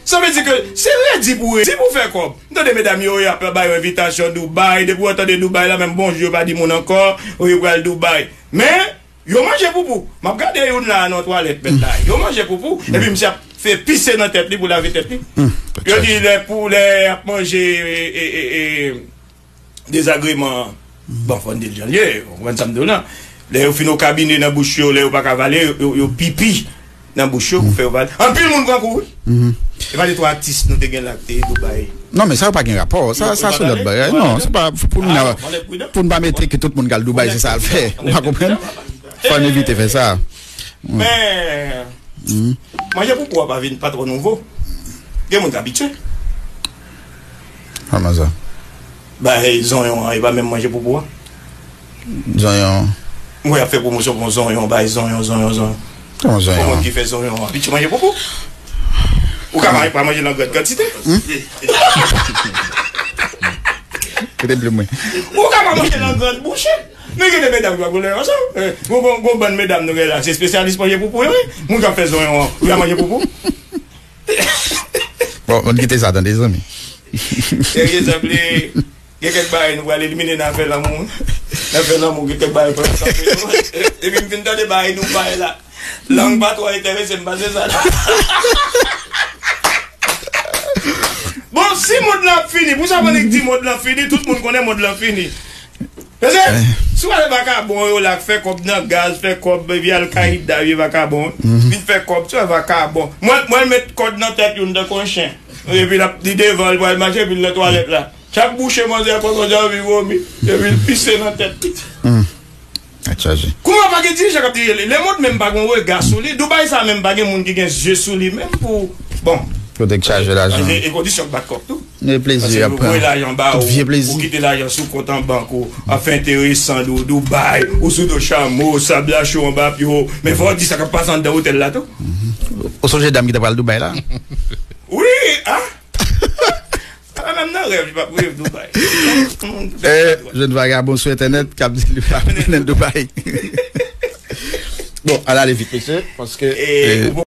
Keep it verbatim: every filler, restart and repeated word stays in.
Sa vle di ke se redi pou redi pou fè kòb. M tande medam yo, y ap ba yo envitasyon Dubai. Depi w tande Dubai la, menm bonjou yo pa di moun ankò, ou yo pral Dubai. Men, yo manje poupou. M ap gade youn la nan twalèt mèt la. Yo manje poupou. Epi misye ap fè pise nan tèt li pou lave tèt li. Yo di lè pou lè ap manje e, e, e, e, dezagreman. Bon, fò n di l jan l ye, ou konprann sa m di w lan. Lè yo fin okabine nan bouch yo, lè yo pa ka vale, yo, yo, yo pipi nan bouch yo pou fè yo vale. Anpil moun pran kou, wi. E pa de twa atis nou te gen la ki te Dubai. Non, men sa yo pa gen rapò. Sa, sa se lòt bagay. Non, se pa pou nou, pou nou pa mete ke tout moun k al Dubai, se sa al fè. Ou pa konprann? Fò n evite fè sa. Men, manje poupou a pa vin pa twò nouvo. Gen moun k abitye. Kòman sa? Bay zonyon an, e pa menm manje poupou a. Zonyon. M wè y ap fè pwomosyon pou yon zonyon, bay zonyon, zonyon, zonyon. Kòman zonyon? Yon moun ki fè zonyon an, abitye manje poupou. Ou ka pa, pa manje nan gran kantite. Kote plim mwen? Ou ka pa manje nan gran bouche. Men gen de medam ki pa koule ansanm. Eh, gon, gon, gon bann medam nou gen la, se espesyalis manje poupou yo, wi. Moun k ap fè zonyon an, ou ka manje poupou? Bon, nou kite sa tande, zanmi. Serye, zanmi, gen kèk bagay nou pral elimine nan afè lanmou. Nan afè lanmou, gen kèk bagay nou pral kanpe yo. Epi m fin tande bagay nou bay la. Lang pa twò enterese m pase sa la. Bon, si mond lan ap fini, pou sa moun ki di mond lan fini, tout moun konnen mond lan fini. Paske, si w ale vakabon yo la, k fè kòb nan gaz, fè kòb, vye Al-Qaïda, vye vakabon, vin fè kòb, se vakabon. Mwen, mwen met kòd nan tèt youn tankou yon chen. Epi l ap, li devan, l pral mache, epi l nan twalèt la. Chak bouche manzè a pran, manzè a anvi vomi, epi l pise nan tèt li. Tèt chaje. Kouman pa gen dirijan k ap dirije li? Lemond menm pa gen yon rega sou li. Dubai sa menm pa gen moun ki gen zye sou li menm pou, bon. Kote k chaje lajan? E, e kondisyon k bat kòb tou. E plezi ap pran. Paske yo voye lajan ba ou, ou kite lajan sou kont an bank ou, ap fè enteresan, Dou-, Dubai, ou sou do chamo, sab la cho anba pye w. Men fò w di sa k ap pase anndan otèl la tou. Ou sonje dam ki te pral Dubai la? Wi, a? Sa menm nan rèv, li p ap reve Dubai. Eh, jèn vagabon sou entènèt k ap di li p ap mennen Dubai. Bon, al ale vit, mesye, paske, eh,